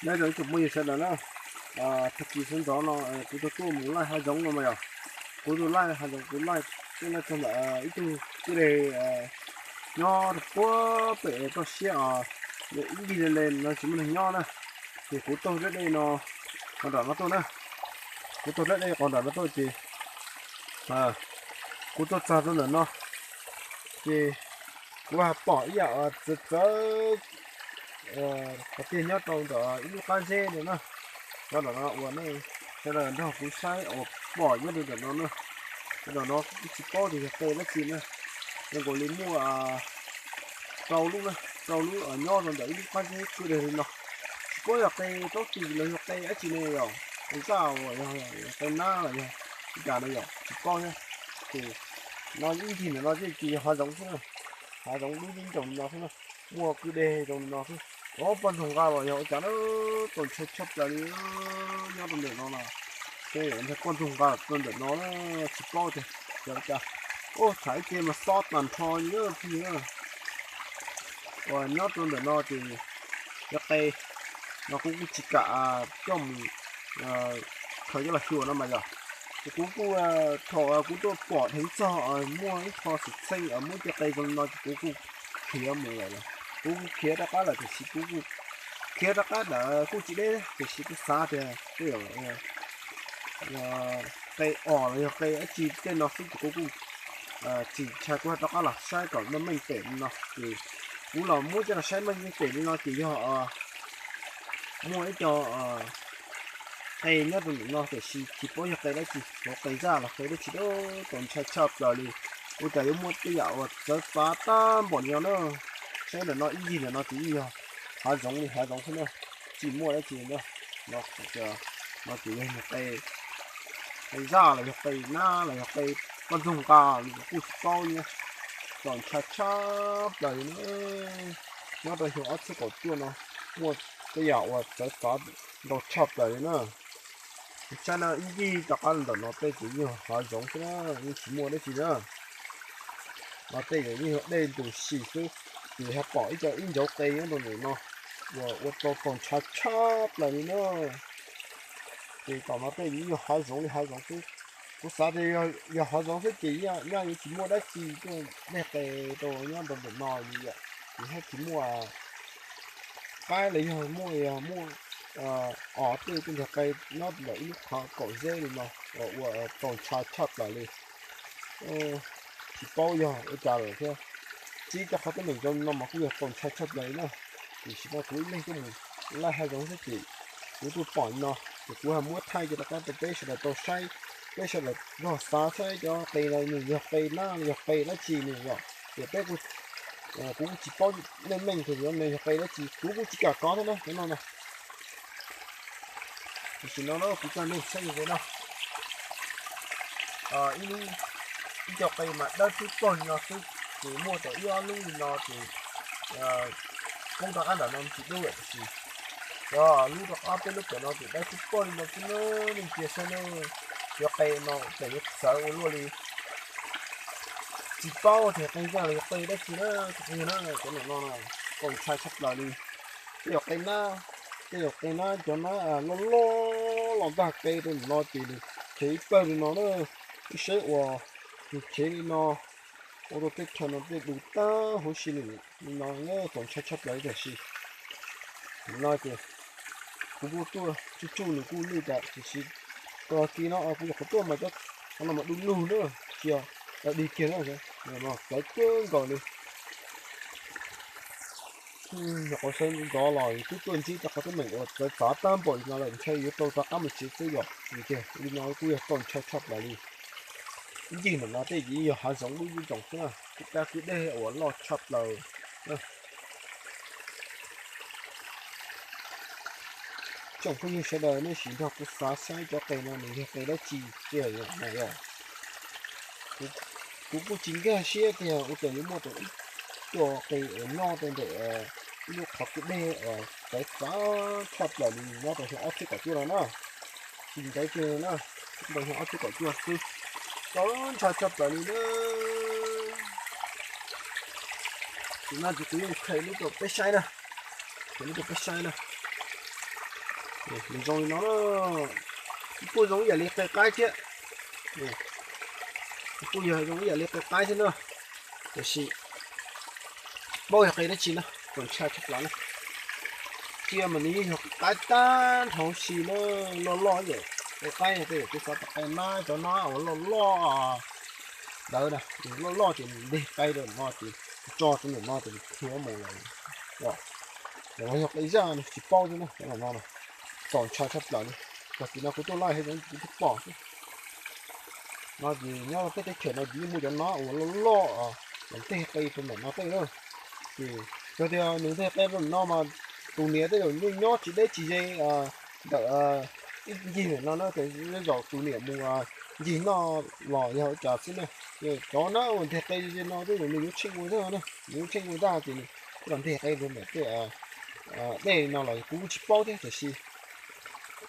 Nyob zoo ib tsoom phooj ywg sawv daws na, tag kis sawv ntxov no kuv tau tuaj mus laij hav zoov no mas yog, kuv tuaj laij hav zoov kuv laij tuaj laij txog ntawm ib tug kwj deg nyob rau puag pem toj siab os, ib ncig le le no tsis muaj neeg nyob na, ces kuv taug dab dej no qhov nram no tuaj na, kuv taug dab dej qhov nram no tuaj ces kuv tuaj txog rau ntawm no ces kuv pom ib yam txawv txawv qhov tiag nyob rau ntawm ib lub qab zeb no na. Qhov ntawm no uas nej sawv daws nrog kuv saib uas pom nyob rau ntawm no na, ntawm no kuv tsis paub tias yog qe dab tsi na, zoo nkaus li muaj rau lub na, rau lub nyob rau ntawm ib lub qab zeb kwj deg li no. Tsis paub yog qe taub tsis los yog qe dab tsi ne, yog qe zaj los yog qe nab los yog li cas no yog tsis paub thiab. Ces no ib ncig ntawm no ces yog hav zoov xwb na, hav zoov dub ib ntsoom li no xwb na, muaj kwj deg zoo li no xwb. Ob poj ntxoog nqa los yog ua cas na, txaus ntshai tshaj plaws li nyob rau ntawm no na. Tej poj ntxoog nqa rau ntawm no tsis paub tias yog ua cas. Ub, tham ib ce mas xob tag nrho li na phooj ywg. Uas nyob rau ntawm no ces yog qe no kuv kuj tsis kam coj mus khaws coj los xyuas no mas yog. Ces kuv kuj, thaum kuv tuaj pom dheev txog muaj ib qho xwm txheej muaj cov qe zoo li no ces kuv kuj khiav mus lawm, kuv kuj khiav rov qab lawm tiam sis kuv kuj khiav rov qab lawm kuj tsis deb tiam sis kuv xav tias tej zaum qe os los yog qe dab tsi tej no xwb ces kuv kuj tsis ntshai, kuv rov qab los saib kom meej meej pem li no ces kuv los muab coj los saib meej meej pem li no ces yog muaj ib co qe nyob rau ntawm no tiam sis tsis paub yog qe dab tsi, qe zaj los qe dab tsi, txaus ntshai tshaj plaws li. Ua cas yuav muaj tej yam uas txawv txav tag npaum li no na. Saib ntawm no ib ncig ntawm no ces yeej yog hav zoov li hav zoov xwb na, tsis muaj dab tsi na. No ces yog qe, qe zaj los yog qe nab los yog qe poj ntxoog nqa los kuj tsis paub li. Txaus ntshai tshaj plaws li na. Nyob rau xyoo ob txhiab kaum cuaj no muaj tej yam uas txawv txav ntau tshaj plaws li na. Saib no ib ncig rov qab ntawm no tej ces yeej yog hav zoov xwb na, yeej tsis muaj dab tsi na. No tej yeej yog dej ntws si xwb, ces ho pom ib co ib ncauv qe nyob rau ntawm no uas ua rau txaus ntshai tshaj plaws li na. Ces tom no tej yeej yog hav zoov li hav zoov xwb. Kuv xav tias yog hav zoov xwb ces nyaj yuav tsis muaj dab tsi tuaj dej qe rau nyob rau ntawm no li yom, ces thiaj tsis muaj qaib los yog muaj, yog muaj os tej tej ntug qe nyob ntawm ib lub qhov kaum zeb li no uas ua txaus ntshai tshaj plaws li. Tsis paub yog ua cas lawm thiab. Ntsib cov qhov teeb meem zoo li no mas kuj yog txaus ntshai tshaj plaws li na. Tiam sis no kuv ib leeg tuaj mus laij hav zoov xwb ces kuv tuaj pom li no ces kuv ho muab thaij coj rov qab rau peb sawv daws tau saib, peb sawv daws zog xav saib cov qe no nws yog qe nab los yog qe dab tsi nws yom. Ces peb kuj, kuv kuj tsis paub meej meej tias nws yog qe dab tsi, kuv kuj tsis kam kov thiab na cov no na. Tam sim no na kuv coj nej saib ze no, ib lub, ib co qe mas dawb tib pawg li no xwb, ces muaj tau ib ob lub li no ces poob rov qab ntawm no tsis dub lawm tiam sis cov lub rov qab peb lub pem no ces dawb tib pawg li no xwb na. Nej cia saib na, cov qe no ces yuav txawv ua luaj li. Tsis paub tias qe zaj los yog qe dab tsi na, tsis qe na, cov no no txaus ntshai tshaj plaws li. Tej yog qe nab, tej yog qe nab cov nab loj loj los ntag qe rau no ces nws chev ib pawg li no na. Wb saib uas nws chev li no ua rau tej chaw no tej du tag huv si li no na, txaus ntshai tshaj plaws tiam sis no ces kuv kuj tuaj tsuj tsuj nws kuj lwj tas tiam sis tag kis no kuv nyuam qhuav tuaj mas cov qhov no mas du lug na, tsis yog dig kiag na, txawv kawg nkaus li. Nyuam qhuav sawv ntxov los twb tuaj ntsib cov qhov teeb meem uas txawv txav tag npaum li no lawm, ntshai yuav tau rov qab mus tsev xwb yom. Vim tias li no kuj yog txaus ntshai tshaj plaws li. Ib ncig ntawm no tej ces yog hav zoov dub ib ntsoom xwb, kwj dab kwj deg uas loj tshaj plaws. Tsoom phooj ywg sawv daws nej sim nrog kuv xav saib cov qe no nws yog qe dab tsi tiag na yom. Kuv kuj tsis nkag siab tiag ua cas yuav muaj tau ib co qe uas nyob rau ntawm ib lub qhov kwj deg uas txawv txav tshaj plaws li nyob rau xyoo ob txhiab kaum cuaj no na. Tsis ntxav kiag na, nyob rau xyoo ob txhiab kaum cuaj xwb, txaus ntshai tshaj plaws li na. Tam sim no ces kuv yeej qhia lub rau peb saib na, qhia lub rau peb saib na. Nws zoo li no na, kuj zoo ib yam li qe qaib thiab. Kuj yog zoo ib yam li qe qaib thiab na, tiam sis paub yog qe dab tsi na, txaus ntshai tshaj plaws na. Cia mas nws yeej yog qe qaib tag nrho huv si na, loj loj yam qe qaib tej yam kuv xav tau qe nab cov nab uas loj loj ntawd na, loj loj ces nws nteg qe rau no ces tso rau ntawm no ces nws khiav mus lawm. Los yog qe zaj no tsis paub thiab na, cov no txaus ntshai tshaj plaws li. Tag kis no kuv tuaj laij hauv zoov kuv thiaj pom xwb. No ces nyob rau peb teb chaws no ces yeej muaj cov nab uas loj loj los nteg qe rau ntawm no tej na. Ces yog tias nws nteg qe rau ntawm no mas tus niam tej zaum nyob tsis deb tsis ze ntawm ib ncig ntawm no na, ces tej zaum tus niam mus ncig noj los yog ua cas xwb na. Cov nab uas nteg qe ze no tej zaum nws yuav tsheej ua ntag na, nws yuav tsheej ua ntag ces nws thiaj los nteg qe rau ntawm tej dej no los kuv kuj tsis paub thiab, tiam sis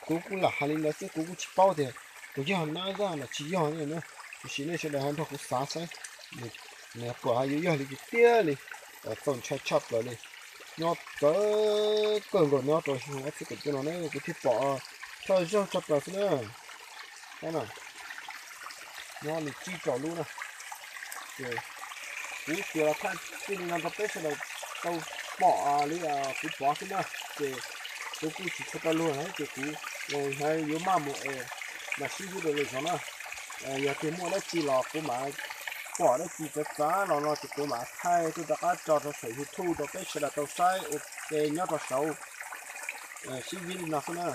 kuv kuj lam hais li ntawd xwb, kuv kuj tsis paub tias puas yog nab zaj los tsis yog na. Tiam sis nej sawv daws ho nrog kuv xav saib nws puas yuav yog li tiag tiag li. Txaus ntshai tshaj plaws li. Nyob txawv kawg nkaus nyob rau xyoo ob txhiab kaum cuaj no na kuv thiaj pom thawj zaug tshaj plaws xwb na. Nyob li tsib rau lub na. Ces kuv tsuas los thaij txij li no rau peb sawv daws tau pom li kuv pom xwb na. Ces kuv kuj tsis tshua tau luag thiab ces kuv yuav maj mus es mam sib ntsib dua lwm zaus na. Yog tias muaj dab tsi los kuv mam pom dab tsi txawv txav los no ces kuv mam thaij tuaj rov qab tso rau saum YouTube rau peb sawv daws tau saib ua ke nyob rau saud. Sib ntsib li no xwb na.